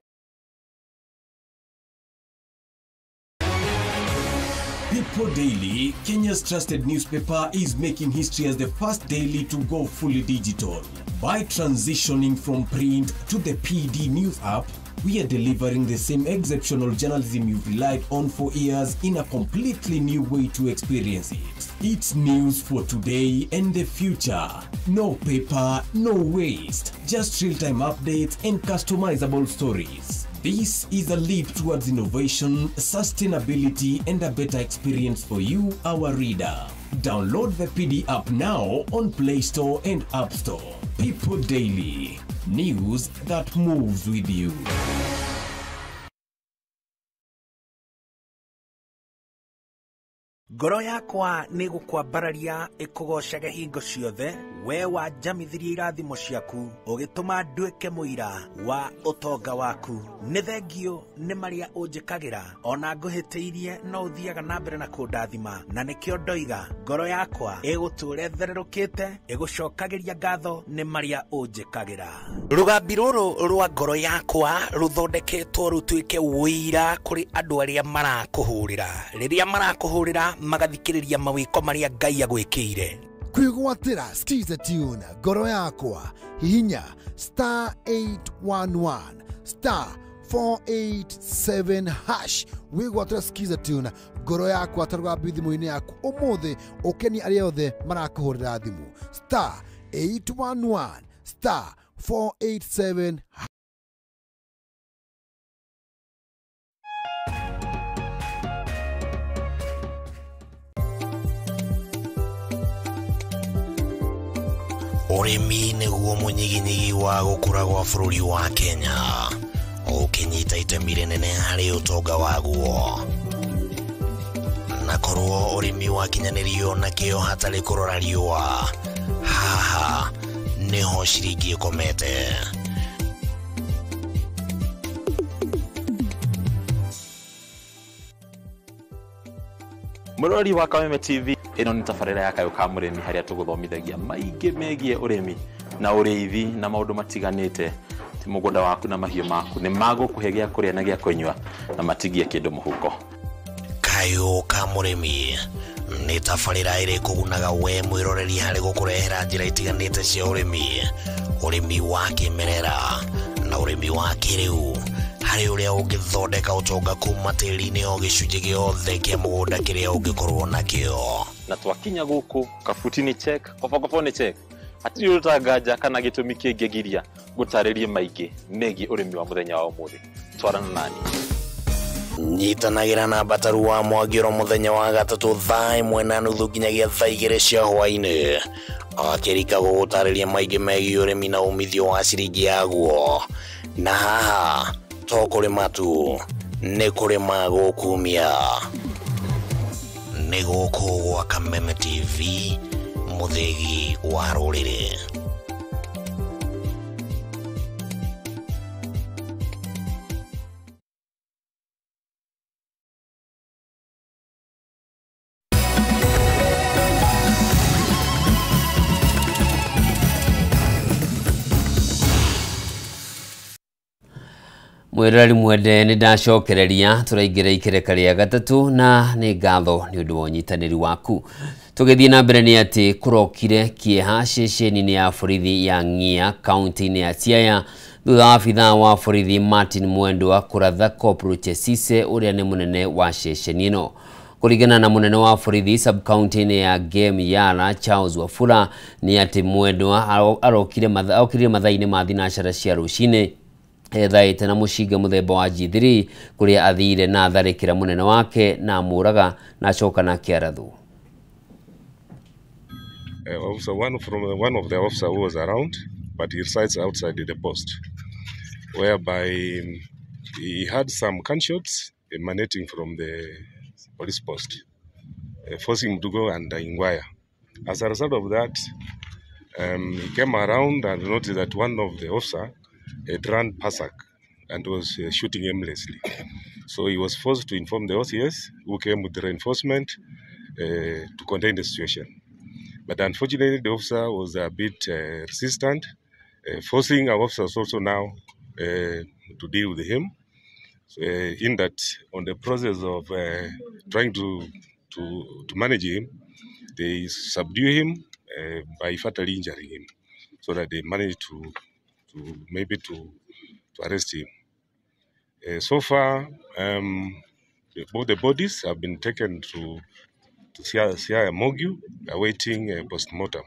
People Daily, Kenya's trusted newspaper, is making history as the first daily to go fully digital. By transitioning from print to the PD News app, we are delivering the same exceptional journalism you've relied on for years in a completely new way to experience it. It's news for today and the future. No paper, no waste. Just real-time updates and customizable stories. This is a leap towards innovation, sustainability, and a better experience for you, our reader. Download the PD app now on Play Store and App Store. People Daily. News that moves with you. Ngoro yakwa nĩ gũkwambararia ĩkũgocage hingo ciothe, we wanjamithirie irathimo ciaku ũgĩtũma nduĩke mũira wa ũtonga waku. Nĩ thengio nĩ marĩa ũnjĩkagĩra, ona ngũhĩtĩirie no ũthiaga na mbere na kũndathima, na nĩkĩo ndoiga ngoro yakwa ĩgũtũũra ĩthererũkĩte ĩgũcokagĩria ngatho nĩ marĩa ũnjĩkagĩra. Rũgambi rũrũ rwa ngoro yakwa rũthondeketwo rũtuĩke ũira kũrĩ andũ arĩa marakũhũrĩra. Rĩrĩa marakũhũrĩra magathikĩrĩria mawĩko marĩa Ngai agwĩkĩire. Kwĩgwatĩra Skiza Tune ngoro yakwa, hihinya star 811 star 487 hash wĩgwatĩra Skiza Tune ngoro yakwa ta rũgambi thimũ-inĩ yaku ũmũthĩ, ũkenie arĩa othe marakũhũrĩra thimũ star 811 star 487. Ũrĩmi nĩguo mũnyiginyigi wa gũkũra gwa bũrũri wa Kenya, ũkĩnyita itemi rĩnene harĩ ũtonga waguo. Na korwo ũrĩmi wakinyanĩrio na kĩo hatarĩ kũrora riũa, haha nĩho ciringi ĩkomete. Mũrori wa Kameme TV, ĩno nĩ tabarĩra ya Kayũ ka Mũrĩmi harĩa tũgũthomithagia maingĩ megiĩ ũrĩmi na ũrĩithi na maũndũ matiganĩte. Ti mũgũnda waku na mahiũ maku nĩ magũkũhe gĩa kũrĩa na gĩa kũnyua na matigie kĩndũ mũhuko. Kayũ ka Mũrĩmi nĩ tabarĩra ĩrĩ kũgunaga we mwĩroreri harĩ gũkũrehera njĩra itiganĩte cia ũrĩmi, ũrĩmi wa kĩmerera na ũrĩmi wa kĩrĩu, harĩ ũrĩa ũngĩthondeka ũtonga kuma tĩri-inĩ o gĩcunjĩ gĩothe kĩa mũgũnda kĩrĩa ũngĩkorwo nakĩo. Na twakinya gũkũ kabuti nĩ check, kobokobo nĩ check, hatirĩ ũrutanganja kana gĩtũmi kĩngĩgiria gũtarĩrie maingĩ megiĩ ũrĩmi wa mũthenya wa ũmũthĩ. Twarana nani. Nyitanagĩra na Mbataru wa Mwangĩro mũthenya wa gatatũ thaa 1:30 nginyagia thaa 2 cia hwaĩ-inĩ, akĩrika gũgũtarĩria maingĩ megiĩ ũrĩmi na umithio wa ciringi yaguo. Na haha to kũrĩma tu, nĩ kũrĩma gũkumia. Nĩ gũkũ gwa Kameme TV, mũthĩgi wa rũrĩrĩ. Mwĩroreri mwende nĩ ndacokereria tũraingĩra ikereka rĩa gatatũ na nĩ ngatho nĩ ũndũ wa ũnyitanĩri waku. Tũgĩthiĩ na mbere nĩ atĩ kũrokire kĩeha ceceni-inĩ ya borithi ya Ng'ia kaunti-inĩ ya Siaya thutha wa abithaa wa borithi Martin Mwendwa kũratha Kopro Chesise ũrĩa nĩ mũnene wa ceceni ĩno. Kũringana na mũnene wa borithi sub-county-inĩ ya Gem Yala Charles Wafula nĩ atĩ Mwendwa arokire mathaa-inĩ ma thinacara cia rũcinĩ ethaĩte na mũcinga mũthemba wa G3 kũrĩa athire na atharĩkĩra mũnene wake na amũraga na acoka nake arathwo. Officer one from one of the officer who was around, but he resides outside the post, whereby he had some gunshots emanating from the police post, forcing him to go and inquire. As a result of that, he came around and noticed that one of the officer had run Pasak and was shooting aimlessly. So he was forced to inform the OCS, who came with the reinforcement to contain the situation. But unfortunately, the officer was a bit resistant, forcing our officers also now to deal with him. So, in that, on the process of trying to manage him, they subdue him by fatally injuring him, so that they managed to arrest him. So far, both the bodies have been taken to Siaya Morgue, awaiting a post-mortem,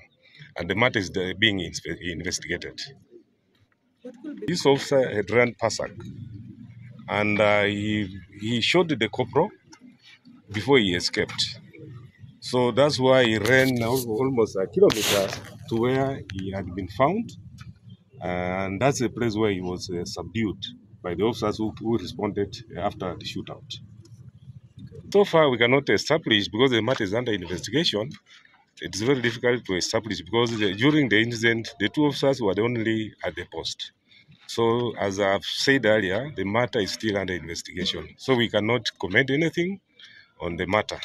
and the matter is being investigated. This officer had run Pasak, and he shot the corporal before he escaped. So that's why he ran almost a kilometer to where he had been found, and that's the place where he was subdued by the officers who responded after the shootout. So far, we cannot establish, because the matter is under investigation. It's very difficult to establish because during the incident, the two officers were the only at the post. So, as I've said earlier, the matter is still under investigation. So we cannot comment anything on the matter.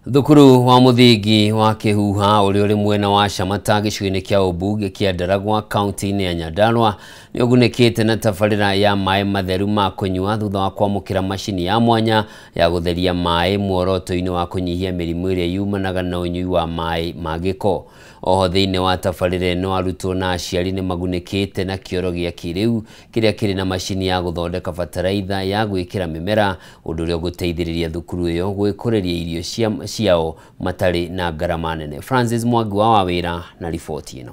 Thukuru wa muthingi wa Kihuha uria uri mwena wa Shamata gĩcigo-inĩ kĩa ũmbunge kĩa Ndaragwa kaunti-inĩ ya Nyandarua nĩ ũgunĩkĩte na tabarĩra ya maĩ matheru ma kũnyua thutha wa kwamũkĩra macini ya mwanya ya gũtheria maĩ muoroto-inĩ wa kũnyihia mĩrimũ ĩrĩa yumanaga na ũnyui wa maĩ ma gĩko. Oho thĩinĩ wa tabarĩra ĩno arutwo na aciari nĩ magunĩkĩte na kĩoro gĩa kĩrĩu kĩrĩa kĩrĩ na macini ya gũthondeka bataraitha ya gwĩkĩra mĩmera, ũndũ ũrĩa ũgũteithĩrĩria thukuru ĩyo gwĩkũrĩria irio ciao matarĩ na ngarama nene. Francis Mwangi wa Wawĩra na riboti ĩno.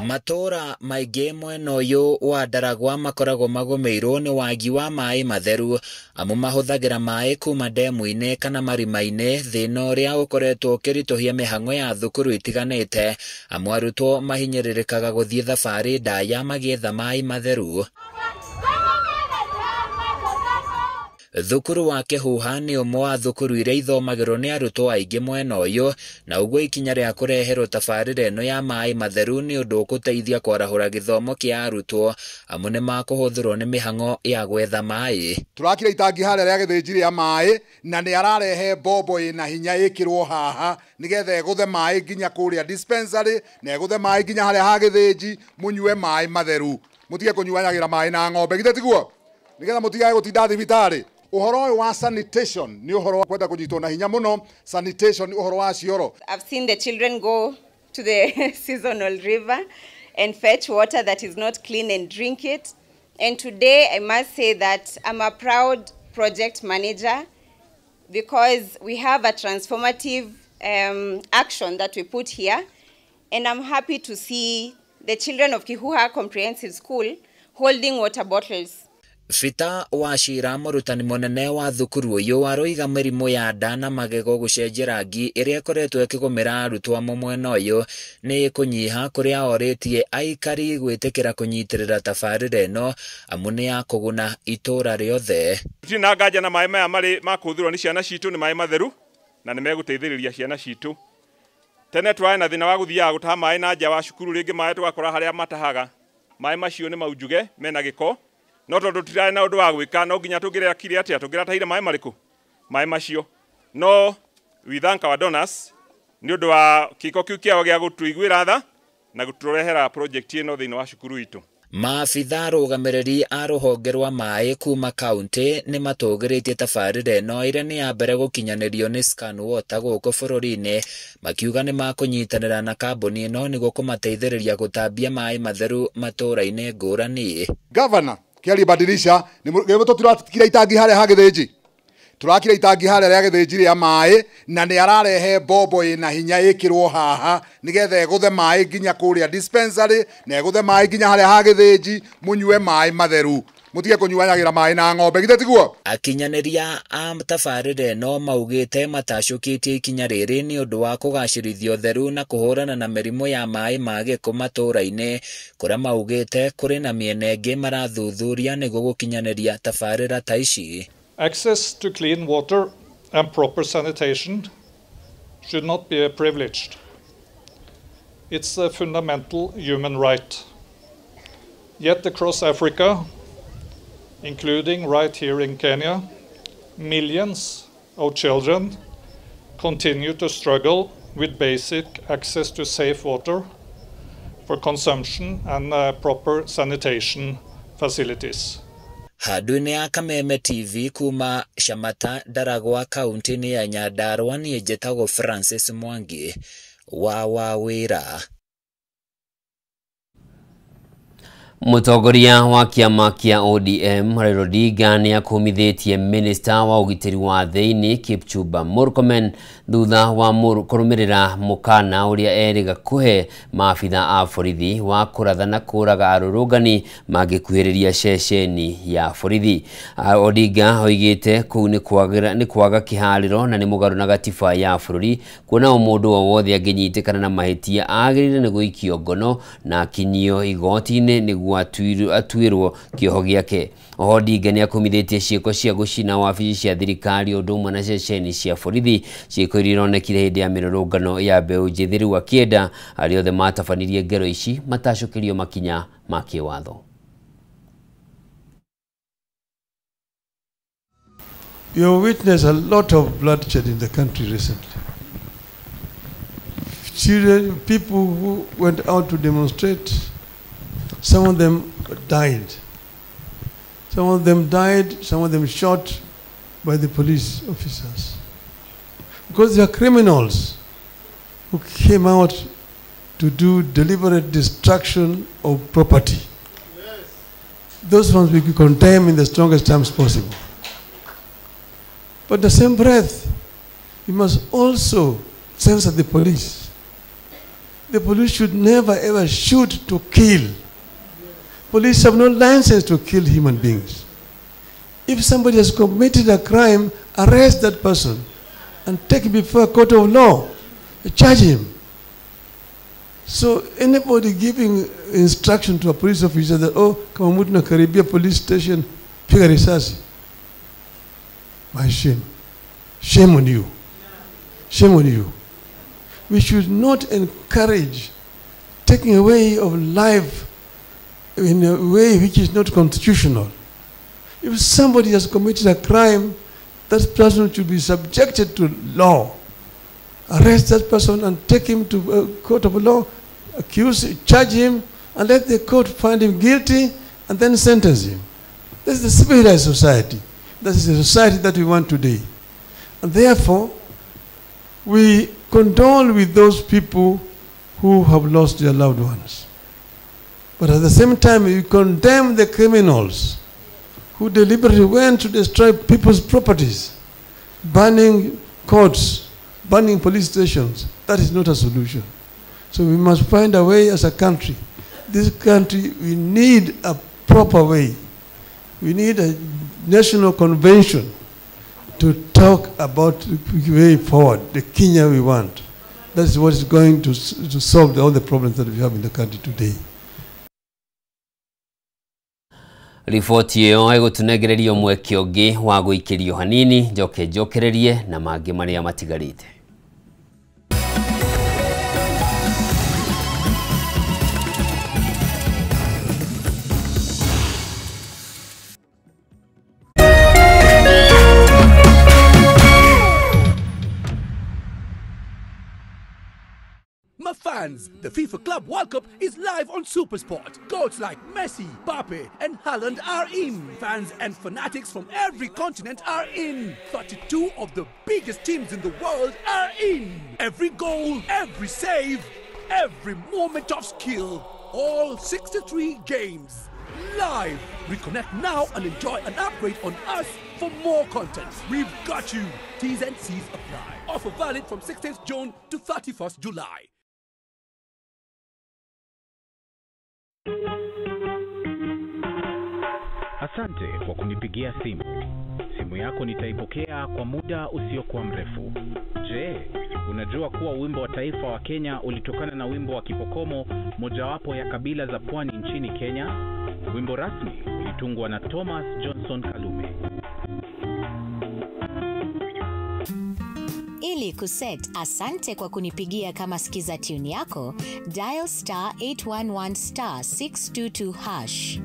Matũra maingĩ mwena ũyũ wa Ndaragwa makoragwo magũmĩirwo nĩ wagi wa maĩ matheru, amu mahũthagĩra maĩ kuma ndemu-inĩ kana marima-inĩ, thĩna ũrĩa ũkoretwo ũkĩritũhia mĩhang'o ya thukuru itiganĩte, amu arutwo mahinyĩrĩrĩkaga gũthiĩ thabarĩ ndaya magĩetha maĩ matheru. Thukuru wa Kihuha nĩ ũmwe wa thukuru iria ithomagĩrwo nĩ arutwo aingĩ mwena ũyũ, na ũguo ikinya rĩa kũreherwo tabarĩra ĩno ya maĩ matheru nĩ ũndũ ũgũteithia kwarahũra gĩthomo kĩa arutwo, amu nĩ makũhũthĩrwo nĩ mĩhang'o ya gwetha maĩ. Tũrakira itangi harĩa rĩa gĩthĩnji rĩa maĩ, na nĩ ararehe mbombo ĩna hinya ĩkĩrwo haha nĩgetha ĩgũthe maĩ nginya kũrĩa dispensary, na ĩgũthe maĩ nginya harĩa ha gĩthĩnji, mũnyue maĩ matheru, mũtige kũnyuanagĩra maĩ na ng'ombe, githĩ tiguo? Nĩgetha mũtigage gũtinda thibitarĩ. Ũhoro ũyũ wa sanitation ni ũhoro wa kwenda kũnyitwo na hinya mũno. Sanitation ni ũhoro wa cioro. I've seen the children go to the seasonal river and fetch water that is not clean and drink it. And today I must say that I'm a proud project manager because we have a transformative action that we put here. And I'm happy to see the children of Kihuha Comprehensive School holding water bottles. Bita Wachira mũrutani mũnene wa thukuru ũyũ aroiga mĩrimũ ya nda na magego gũcenjia rangi ĩrĩa ĩkoretwo ĩkĩgũmĩra arutwo amwe mwena ũyũ nĩ ĩkũnyiha, kũrĩa orĩtie aikari gwĩtĩkĩra kũnyitĩrĩra tabarĩra ĩno amu nĩ ya kũguna itũra rĩothe. Tũtirĩ na nganja na maĩ maya marĩ ma kũhũthĩrwo nĩ ciana citũ nĩ maĩ matheru na nĩ megũteithĩrĩria ciana citũ. Tene twarĩ na thĩna wa gũthiaga gũtaha maĩ na nja wa cukuru, rĩngĩ maĩ tũgakora harĩa matahaga maĩ macio nĩ maunjuge mena gĩko, no tondũ tũtirarĩ na ũndũ wa gwĩka no nginya tũngĩrekire atĩa, tũngĩratahire maĩ marĩkũ? Maĩ macio. No we thank our donors nĩ ũndũ wa kĩko kĩu kĩao gĩa gũtũiguĩra tha na gũtũrehera project ĩno thĩinĩ wa cukuru itũ. Maabitha arũgamĩrĩri a rũhonge rwa maĩ kuma kaunti nĩ matũgĩrĩtie tabarĩra ĩno ĩrĩa nĩ ya mbere gũkinyanĩrio nĩ Scan Water gũkũ bũrũri-inĩ, makiuga nĩ makũnyitanĩra na kambuni ĩno nĩguo kũmateithĩrĩria gũtambia maĩ matheru matũra-inĩ ngũrani. Governor kĩaribadilisha nĩ tũtirakira itangi harĩa ha gĩthĩnji, tũrakira itangi harĩa rĩa gĩthĩnji rĩa maĩ, na nĩ ararehe mbombo ĩna hinya ĩkĩrwo haha nĩgetha ĩgũthe maĩ nginya kũrĩa dispensary, na ĩgũthe maĩ nginya harĩa ha gĩthĩnji, mũnyue maĩ matheru, Mutige kũnyuanyagira maĩ na ng'ombe githĩ tiguo. Akinyanĩria a tabarĩra ĩno maugĩte matacũkĩtie ikinya rĩrĩ nĩ ũndũ wa kũgacĩrithia ũtheru na kũhũrana na mĩrimũ ya maĩ ma gĩko matũũra-inĩ kũrĩa maugĩte kũrĩ na mĩena ĩngĩ marathuthuria nĩguo gũkinyanĩria tabarĩra ta ici. Access to clean water and proper sanitation should not be a privilege. It's a fundamental human right. Yet across Africa, including right here in Kenya, millions of children continue to struggle with basic access to safe water for consumption and proper sanitation facilities. Handũ-inĩ ya Kameme TV kuma Shamata Ndaragwa kaunti-inĩ ya Nyandarua niĩ njĩtagwo Francis Mwangi wa Wawĩra. Mũtongoria wa kĩama kĩa ODM Raila Odinga nĩ akũmithĩtie minista wa ũgitĩri wa thĩinĩ Kipchumba Murkomen thutha wa kũrũmĩrĩra mũkana ũrĩa erĩga kũhe maabitha a borithi wa kũratha na kũraga arũrũngani mangĩkuhĩrĩria ceceni ya borithi. Odinga oigĩte kũu nĩ kwaga kĩharĩro na nĩ mũgarũ na gatiba ya bũrũri kuona o mũndũ o wothe angĩnyitĩkana na mahĩtia agĩrĩire nĩ gũikio ngono na akinyio igoti-inĩ nĩguo atuĩrwo kĩoho gĩake. Oho Odinga nĩ akumithĩtie ciĩko cia gũcina wabici cia thirikari ũndũ ũmwe na ceceni cia borithi, ciĩko iria ironekire hĩndĩ ya mĩrũrũngano ya mbeũ njĩthĩ rĩu akĩenda arĩa othe matabanirie ngero ici matacũkĩrio makinya ma kĩwatho. You witnessed a lot of bloodshed in the country recently. Children, people who went out to demonstrate, some of them died. Some of them died, some of them shot by the police officers. Because they are criminals who came out to do deliberate destruction of property. Yes. Those ones we condemn in the strongest terms possible. But the same breath, you must also censor the police. The police should never ever shoot to kill. Police have no license to kill human beings. If somebody has committed a crime, arrest that person and take him before a court of law, charge him. So anybody giving instruction to a police officer that, oh, kama mtu na karibia police station, piga risasi. My shame. Shame on you. Shame on you. We should not encourage taking away of life in a way which is not constitutional. If somebody has committed a crime, that person should be subjected to law. Arrest that person and take him to a court of law, accuse, charge him, and let the court find him guilty and then sentence him. That's the civilized society. That is the society that we want today. And therefore, we condole with those people who have lost their loved ones. But at the same time, we condemn the criminals who deliberately went to destroy people's properties, burning courts, burning police stations. That is not a solution. So we must find a way as a country. This country, we need a proper way. We need a national convention to talk about the way forward, the Kenya we want. That is what is going to solve all the problems that we have in the country today. Riboti ĩyo ĩgũtũnengererio mweke ũngĩ wa gũikĩrio hanini njoke njokererie na mangĩ marĩa matigarĩte. My fans, the FIFA Club World Cup is live on SuperSport. Goats like Messi, Mbappe and Haaland are in. Fans and fanatics from every continent are in. 32 of the biggest teams in the world are in. Every goal, every save, every moment of skill. All 63 games. Live. Reconnect now and enjoy an upgrade on us for more content. We've got you. T's and C's apply. Offer valid from 16th June to 31st July. A Asante kwa kunipigia simu. Simu yako nitaipokea kwa muda usiokuwa mrefu. Je, unajua kuwa wimbo wa taifa wa Kenya ulitokana na wimbo wa Kipokomo, mojawapo ya kabila za pwani nchini Kenya? Wimbo rasmi ulitungwa na Thomas Johnson Kalume. Ili kuset asante kwa kunipigia kama skiza tune yako, dial star 811 star 622 hash.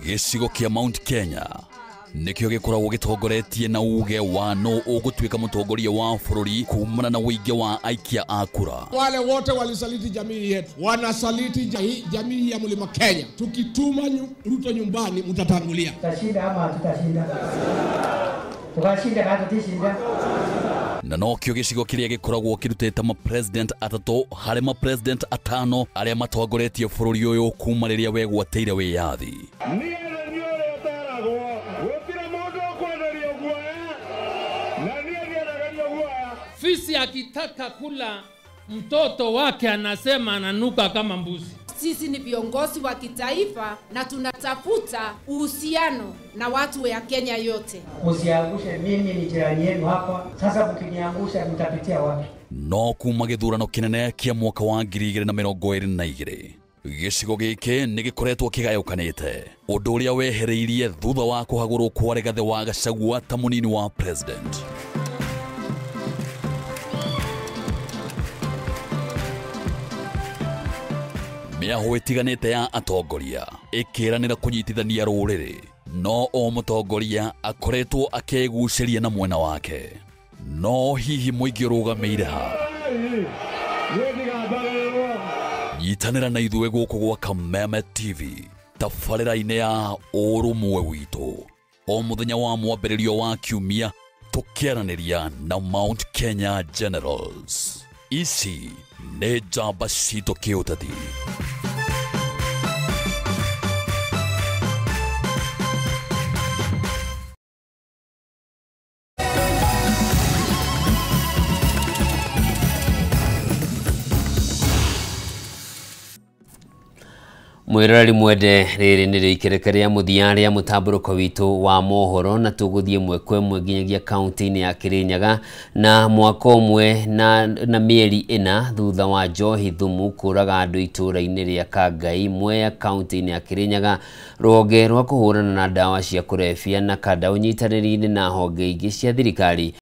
Gĩcigo kĩa Mount Kenya nĩkĩo gĩkoragwo gĩtongoretie na uge wa no ũgũtuĩka mũtongoria wa bũrũri kumana na ũingĩ wa aikia a kura. Wale wote walisaliti jamii yetu, wanasaliti jamii ya Mlima Kenya. Tukituma Ruto nyumbani, mtatangulia. Tutashinda ama tutashinda? Tukashinda kana tutishinda? Na nokĩo gĩcigo kĩrĩa gĩkoragwo kĩrutĩte ma-president atatũ harĩ ma-president atano arĩa matongoretie bũrũri ũyũ kuma rĩrĩa wegwatĩire wĩyathi. Fisi akitaka kula mtoto wake anasema ananuka kama mbuzi. Sisi ni viongozi wa kitaifa na tunatafuta uhusiano na watu ya Kenya yote. Usiangushe, mimi ni jirani yenu hapa. Sasa mkiniangusha mtapitia wapi? No kuma gĩthurano kĩnene kĩa mwaka wa 2022 gĩcigo gĩkĩ nĩ gĩkoretwo kĩgayũkanĩte, ũndũ ũrĩa wehereirie thutha wa kũhagũrwo kwa Rigathĩ wa Gachagua ta mũnini wa president. Mĩahũ ĩtiganĩte ya atongoria ĩkĩranĩra kũnyitithania rũrĩrĩ, no o mũtongoria akoretwo akĩgucĩria na mwena wake. No hihi mũingĩ ũrũgamĩire ha? Nyitanĩra na ithuĩ gũkũ gwa Kameme TV tabarĩra-inĩ ya ũrũmwe witũ o mũthenya wa mwambĩrĩrio wa kiumia, tũkĩaranĩria na Mount Kenya Generals. Ici nĩ njamba citũ kĩũteti. Mwiroreri mwende, rĩrĩ nĩrĩo ikereka rĩa mũthia rĩa mũtambũrũko witũ wa mohoro, na tũgũthiĩ ĩmwe kwa ĩmwe nginyagia kaunti-inĩ ya Kirinyaga. Na mwaka ũmwe na mĩeri 4 thutha wa njohi thumu kũraga andũ itũũra-inĩ rĩa Kangai Mwea kaunti-inĩ ya Kirinyaga, rũhonge rwa kũhũrana na ndawa cia kũrebia na kanda ũnyitanĩri-inĩ na honge ingĩ cia thirikari